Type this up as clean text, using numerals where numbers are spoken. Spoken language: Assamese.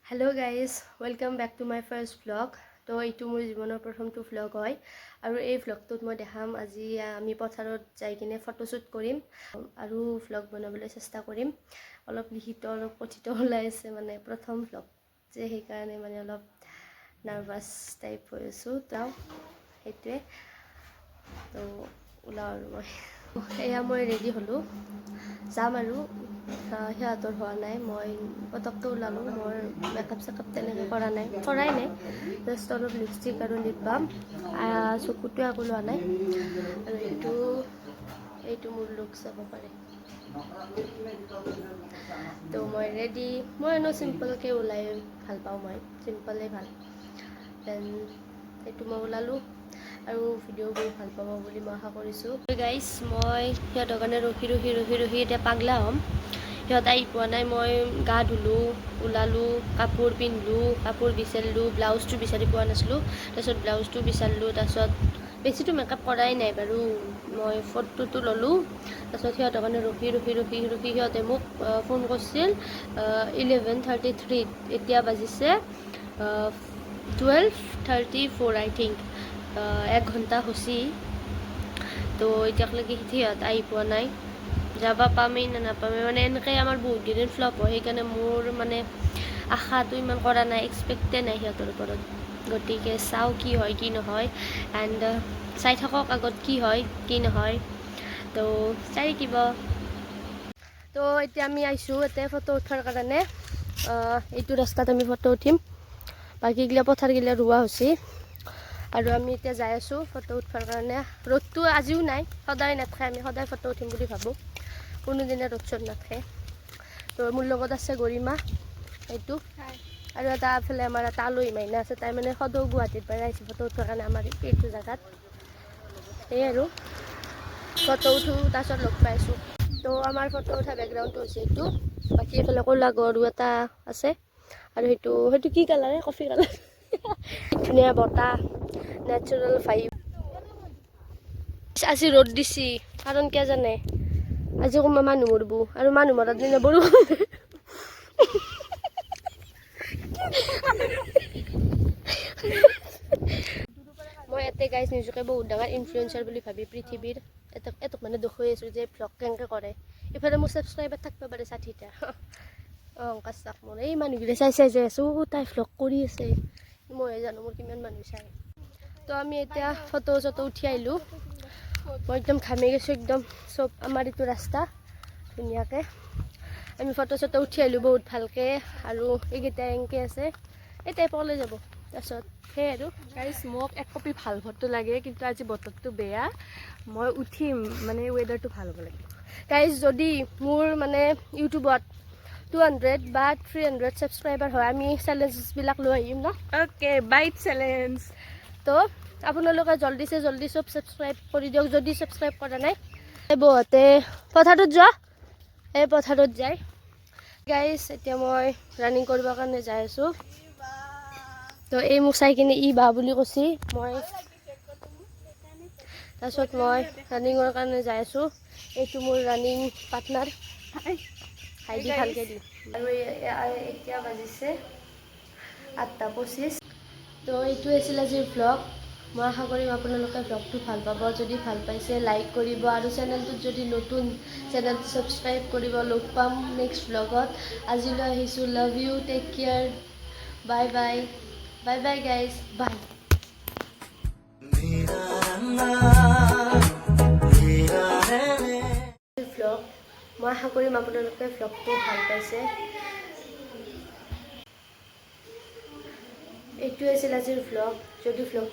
Hello guys, welcome back to my first vlog. তো এইটো মোৰ জীৱনৰ প্ৰথমটো ভ্লগ হয় আৰু এই ভ্লগটোত মই দেখাম আজি আমি পথাৰত যাই কিনে ফটোশ্বুট কৰিম আৰু ভ্লগ বনাবলৈ চেষ্টা কৰিম। অলপ লিখিত, অলপ কথিত ওলাই আছে, মানে প্ৰথম ভ্লগ যে, সেইকাৰণে মানে অলপ নাৰ্ভাছ টাইপ হৈ আছোঁ। তো সেইটোৱে, তো ওলাওঁ আৰু মই। এয়া মই ৰেডি হ'লোঁ, যাম আৰু। সিহঁতৰ হোৱা নাই, মই পটককৈ ওলালোঁ। মোৰ মেকআপ চেকআপ তেনেকৈ কৰা নাই, কৰাই নাই, জাষ্ট অলপ লিপষ্টিক আৰু লিপ বাম, চকুটো একো লোৱা নাই। আৰু এইটো মোৰ লুক চাব পাৰে। তো মই ৰেডি। মই এনেও চিম্পলকৈ ওলাই ভাল পাওঁ, মই চিম্পলেই ভাল। Then সেইটো মই ওলালোঁ আৰু ভিডিঅ'বোৰ ভাল পাব বুলি মই আশা কৰিছোঁ। গাইজ, মই সিহঁতৰ কাৰণে ৰখি ৰখি ৰখি ৰখি এতিয়া পাগলা হ'ম। সিহঁত আহি পোৱা নাই। মই গা ধুলোঁ, ওলালোঁ, কাপোৰ পিন্ধিলোঁ, কাপোৰ বিচাৰিলোঁ, ব্লাউজটো বিচাৰি পোৱা নাছিলোঁ, তাৰপিছত ব্লাউজটো বিচাৰিলোঁ। তাৰপিছত বেছিতো মেকআপ কৰাই নাই বাৰু, মই ফটোটো ল'লোঁ। তাৰপিছত সিহঁতৰ কাৰণে ৰখি ৰখি ৰখি ৰখি, সিহঁতে মোক ফোন কৰিছিল 11:33ত, এতিয়া বাজিছে 12:34, আই থিংক এক ঘণ্টা হৈছে। তো এতিয়ালৈকে সিহঁত আহি পোৱা নাই। যাব পামেই নে নাপামেই, মানে এনেকৈ আমাৰ বহুত কেইদিন ফ্লপ হয়, সেইকাৰণে মোৰ মানে আশাটো ইমান কৰা নাই, এক্সপেক্টে নাই সিহঁতৰ ওপৰত। গতিকে চাওঁ কি হয় কি নহয়, এণ্ড চাই থাকক আগত কি হয় কি নহয়, তো চাই থাকিব। তো এতিয়া আমি আহিছোঁ ইয়াতে ফটো উঠাৰ কাৰণে। এইটো ৰাস্তাত আমি ফটো উঠিম। বাকীগিলা পথাৰগিলা ৰোৱা হৈছে আৰু আমি এতিয়া যাই আছোঁ ফটো উঠবাৰ কাৰণে। ৰ'দটো আজিও নাই, সদায় নাথাকে। আমি সদায় ফটো উঠিম বুলি ভাবোঁ, কোনোদিনে ৰ'দ চ'দ নাথাকে। তো মোৰ লগত আছে গৰিমা এইটো আৰু এটা এফালে আমাৰ এটা আলহী মাইনা আছে। তাই মানে সদৌ গুৱাহাটীৰ পৰা আহিছে ফটো উঠাৰ কাৰণে আমাৰ এইটো জেগাত। সেয়ে আৰু ফটো উঠোঁ, তাৰপিছত লগ পাইছোঁ। তো আমাৰ ফটো উঠা বেকগ্ৰাউণ্ডটো হৈছে এইটো। বাকী এইফালে ক'লা গৰু এটা আছে আৰু সেইটো কি কালাৰে, কফি কালাৰ। ধুনীয়া বতাহ, নেচাৰেল ভাইব। আজি ৰ'দ দিছি, কাৰণ কিয় জানে? আজি কোনোবা মানুহ মৰব আৰু মানুহ মৰাৰ দিনা বৰষুণ। মই ইয়াতে গাইজ নিজকে বহুত ডাঙৰ ইনফ্লুৱেঞ্চাৰ বুলি ভাবি পৃথিৱীৰ এটোক মানে দেখুৱাই আছোঁ যে ভ্লগ কেনেকৈ কৰে। ইফালে মোৰ ছাবস্ক্ৰাইবাৰ থাকিব পাৰে 60টা। অহংকাৰ চাক মোৰ। এই মানুহগিলা চাই চাই যাই আছোঁ, তাই ভ্লগ কৰি আছে। মইহে জানো মোৰ কিমান মানুহ চাই। তো আমি এতিয়া ফটো চটো উঠি আহিলোঁ। মই একদম ঘামি গৈছোঁ একদম চব। আমাৰ এইটো ৰাস্তা, ধুনীয়াকৈ আমি ফটো চটো উঠি আহিলোঁ বহুত ভালকৈ। আৰু এইকেইটা এনেকৈ আছে, এই তাই পলে যাব, তাৰপিছত সেই আৰু। গাইজ, মোক এক কপি ভাল ফটো লাগে, কিন্তু আজি বতৰটো বেয়া। মই উঠিম, মানে ৱেডাৰটো ভাল হ'ব লাগে। গাইজ, যদি মোৰ মানে ইউটিউবত 200 বা 300 ছাবস্ক্ৰাইবাৰ হয়, আমি চেলেঞ্জবিলাক লৈ আহিম ন? Okay, bite challenge. তো আপোনালোকে জল্দিছে জল্দি চব ছাবস্ক্ৰাইব কৰি দিয়ক যদি ছাবস্ক্ৰাইব কৰা নাই। এই বৌহঁতে পথাৰটোত যোৱা, এই পথাৰত যায়। গাইজ, এতিয়া মই ৰানিং কৰিবৰ কাৰণে যাই আছোঁ। তো এই মোক চাই কিনে ই বা বুলি কৈছি। মই তাৰপিছত মই ৰানিঙৰ কাৰণে যাই আছোঁ। এইটো মোৰ ৰানিং পাৰ্টনাৰ। হাই দি, ভালকৈ দি। আৰু এতিয়া বাজিছে 8টা 25। তো এইটোৱে আছিল আজিৰ ভ্লগ। মই আশা কৰিম আপোনালোকে ভ্লগটো ভাল পাব। যদি ভাল পাইছে, লাইক কৰিব আৰু চেনেলটোত যদি নতুন, চেনেলটো ছাবস্ক্ৰাইব কৰিব। লগ পাম নেক্সট ভ্লগত। আজিলৈ আহিছোঁ। Love you, take care, bye bye, bye bye guys, bye. Vlog, মই আশা কৰিম আপোনালোকে ভ্লগটো ভাল পাইছে। এইটোৱে আছিল আজিৰ ভ্লগ। যদি ভ্লগ